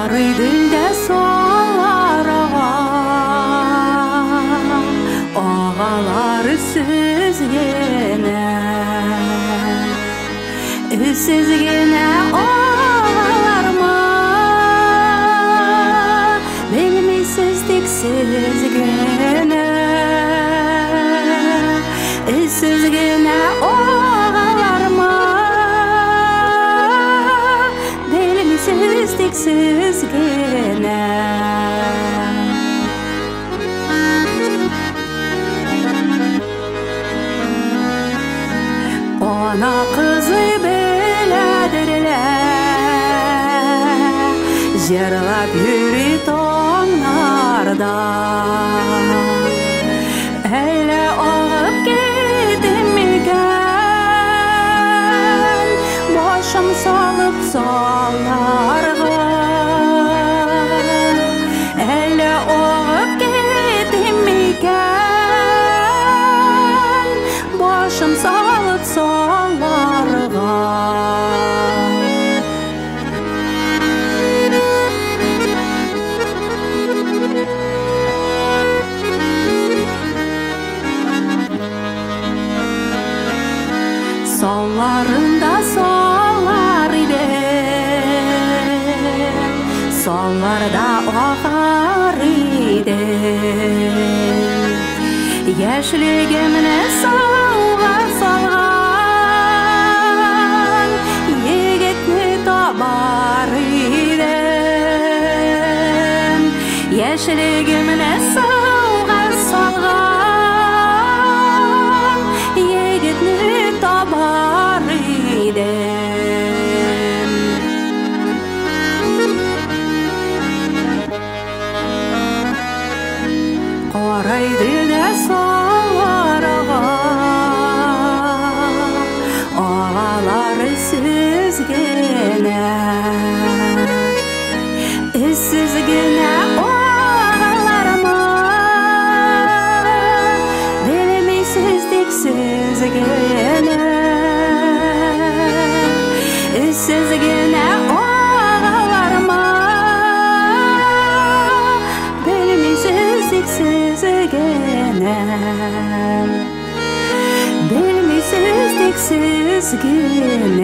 Карыйдылда саллар ага, агалар сез генә, сез генә агалармы? Белмисез тик сез генә, сез генә агалармы? Белмисез тик сез генә. Ана кызы беләдерләр, җырлап йөри таңнарда. Әллә агып китим микән, башым салып салларга? Әллә агып китим микән, башым салып салларга? Салларында саллар иде, салларда агар иде. Яшьлегемне сауга салган егетне табар идем. Яшьлегемне сауга салган егетне табар идем. Карайдылда саллар ага, агалар сез генә, сез генә агалармы? Белмисез тик сез генә, сез генә агалармы? Белмисез тик сез генә, белмисез тик сез генә.